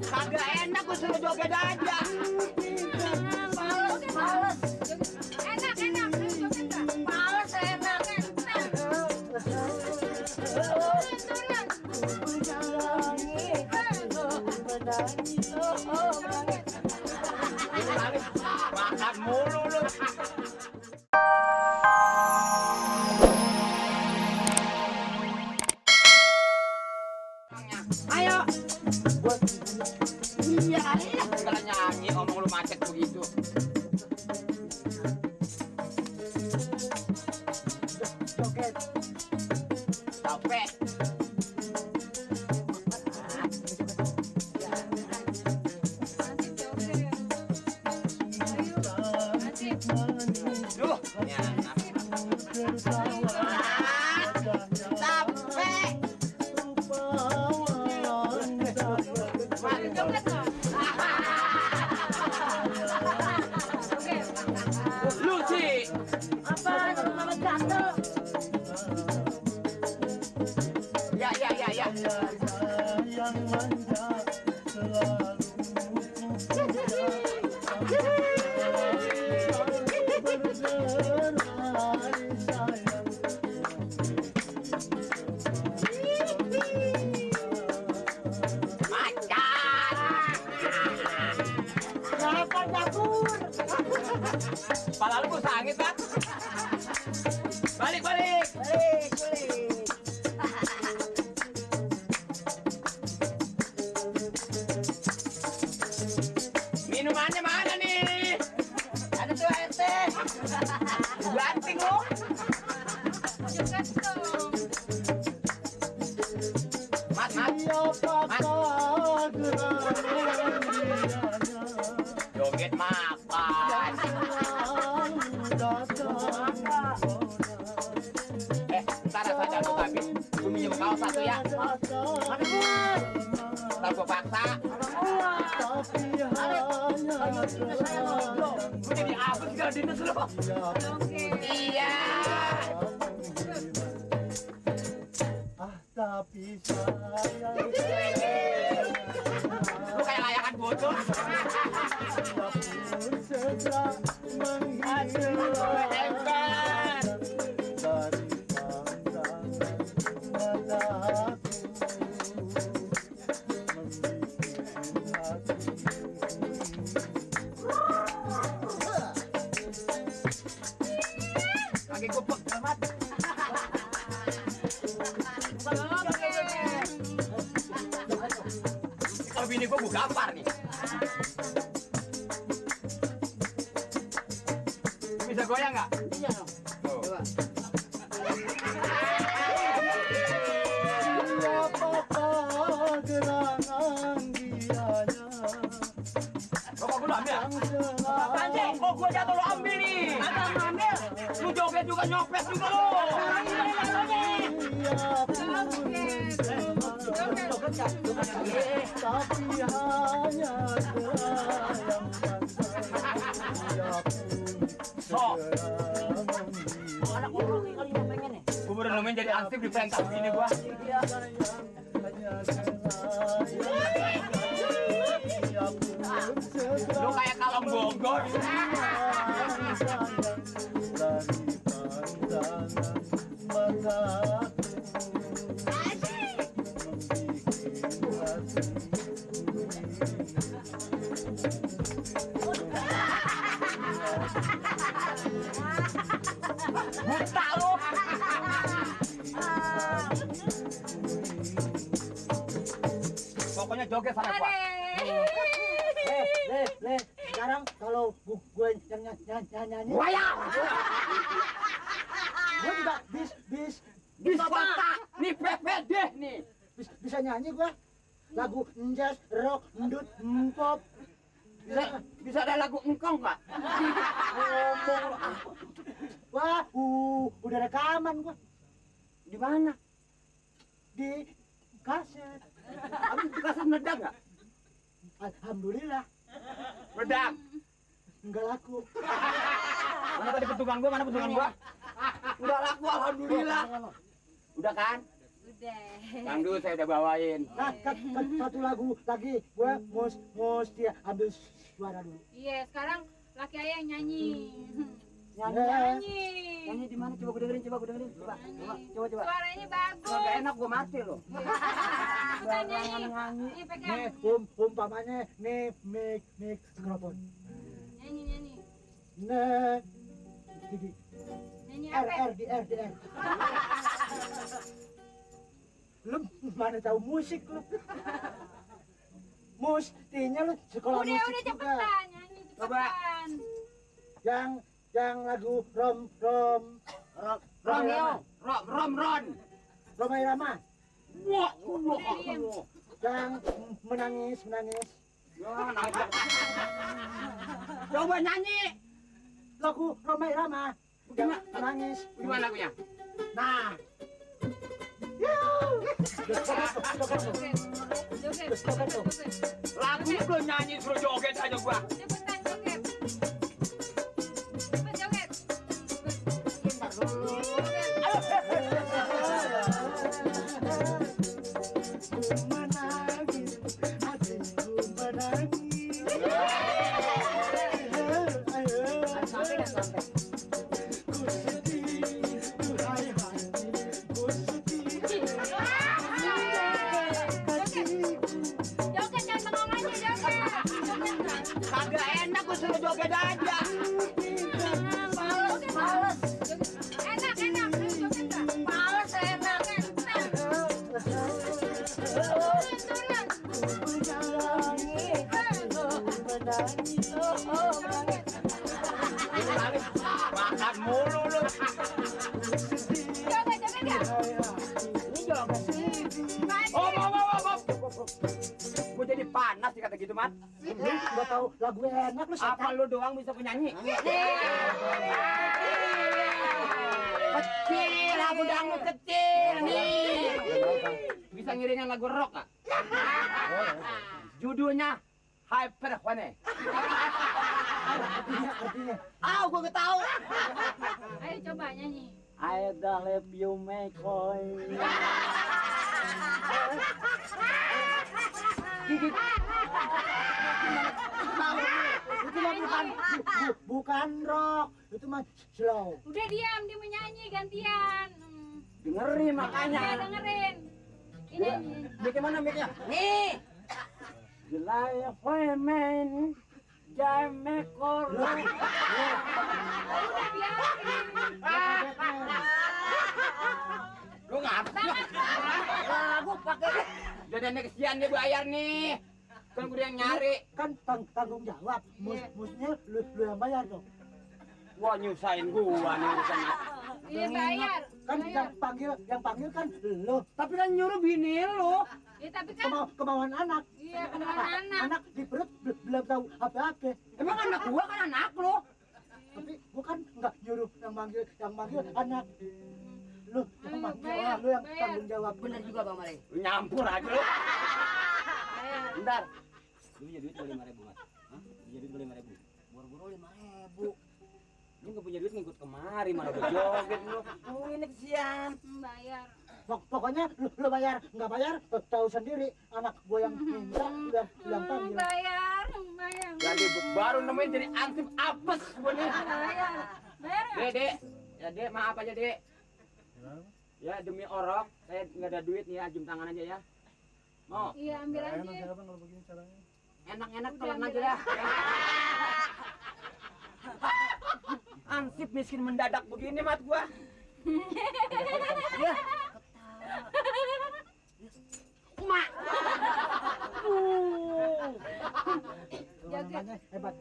Kagak enak gua suruh joget aja. Males. Enak. Joget enggak? Males enak. Makan mulu lu. Ayo. Iya, kalau nyanyi ngomong lu macet begitu. Joget. Capek. Duh, ya. Lucy, apa nama jatuh? Ya. Yang manja selalu Pala lu sangit kan? Balik. Minumannya mana nih? Ada tuh air teh. Banting lu. Joget dong. Mas. Joget makan. Ntar saja lu tapi. Lu minjem kaos satu ya. Mana buat? Ntar gua paksa. Lu jadi apa sih kalau dinas lu? Iya. Tapi sayang Lu kayak layakan bocor. segera menghilang Hebat. dari pandangan mataku, membuat hati Kaki gua pegel mat. Kalau bini gua gampar nih. Bisa goyang nggak? Iya dong. Coba. siapakah gerangan dianya Rokok gua ambil. yang selalu Apaan sih? Kok gua jatuh lu ambil nih? Agak ambil. Lu joget juga nyopet juga lu. tapi hanya sayang Anak orang kali mau pengen nih. Gua baru nemuin jadi aktif di perintah bini gua. Lu kayak kalong Bogor. Buta lu. Pokoknya joget sama gua. Le, sekarang kalau gue yang nyanyi, Wayang. gue juga bis Kota. Nih PPD nih. bisa nyanyi gue lagu jazz, rock, ndut, pop. Bisa ada lagu engkong nggak? Wah, udah rekaman gue Di mana? di kaset. Abis di kaset meledak nggak? Alhamdulillah Meledak. nggak laku. Mana tadi petungan gua? Mana petungan gua? Udah laku alhamdulillah. Udah kan? Udah. Dangdut saya udah bawain. Nah, satu lagu lagi gue mesti ambil suara dulu. Iya, sekarang laki ayah yang nyanyi. Nyanyi. Nyanyi di mana? Coba gue dengerin, coba gue dengerin. Coba. Suaranya bagus. Kalau nggak enak gue mati loh. Ikutan nyanyi. Nyanyi. Nih pegang. Nih, umpamanya nih mic mikrofon. Nyanyi. Nah, di Nyanyi R apa? di R. Lu mana tahu musik lu? Mustinya lu sekolah Udah musik juga. cepetan nyanyi Coba. cepetan. Yang lagu Ron. Ron. Romai Rama. Wah. Yang menangis. Ya, najak. Coba nyanyi. Lagu Romai Rama. Yang menangis. Gimana lagunya? Nah. Joget. Lagunya belum nyanyi suruh joget aja gua. Cepetan joget. Cepet joget. Menangis, hatiku menangis. Ku sedih, duhai hati, ku sedih. Joget jangan bengong aja joget. Kagak enak gua suruh joget aja. Males. Enak. Joget enggak? Males enak. Makan mulu lu. Joget enggak? Ini joget sih. Oh. Gua jadi panas sih kata gitu, Mat. Lu gak tahu lagu enak lu Apa setan. lu doang bisa penyanyi? Kecil, lagu dangdut kecil nih. Bisa ngiringin lagu rock gak? Judulnya Hyperhone. Artinya. Gua gak tahu. Ayo coba nyanyi. I don't let you make boy. Gigit. Itu mah bukan rock, itu mah slow. Udah diam, dia mau nyanyi gantian. Dengerin Ya makanya. dengerin. Ini. Mic mana mic-nya? Nih. Jelai femen jame koro. Udah biarin. Lu ngapa? Lagu pakai. Jadi kesian dia bayar nih. Kan gue yang nyari. Kan tanggung jawab. Musnya lu yang bayar dong. Wah nyusahin gua nih urusan. Iya bayar. Kan Bayar. yang panggil kan lu. Tapi kan nyuruh bini lu. Ya tapi kan Kemauan anak. iya kemauan anak. Anak di perut belum tahu apa-apa. Emang anak gua kan anak lu. Tapi gua kan nggak nyuruh yang manggil anak. Lu yang manggil, bayar, lu yang bayar. tanggung jawab. Bener juga Bang Mare. Lu nyampur aja lu. Bayar. Bentar. Lu punya duit 5.000, Mat. Hah? Punya duit 5.000. Boro-boro 5.000. Lu nggak punya duit ngikut kemari malah berjoget lu. Ini kesian. Bayar. Pokoknya lu bayar, nggak bayar tahu sendiri. Anak gua yang minta udah bilang panggil. Bayar. Jadi baru nemuin jadi ansip apes gua nih. Bayar. Dek. Ya Dek, maaf aja Dek. Ya demi orok, saya nggak ada duit nih ya, jam tangan aja ya. Mau? Iya ambil aja. Kalau begini caranya. Enak-enak Udah, telan ambil aja dah. Ansip miskin mendadak begini mat gua. Ya. Mak. Namanya hebat.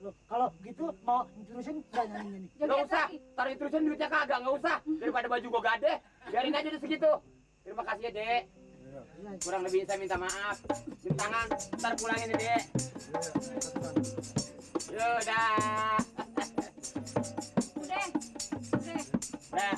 Lu kalau gitu mau terusin nggak nyanyi ini? Nggak usah, taruh terusin duitnya kagak, nggak usah. Daripada baju gua gade, biarin aja di segitu. Terima kasih ya Dek. Kurang lebih saya minta maaf. Cium tangan, ntar pulangin ya Dek. Yaudah. Udah. Dah.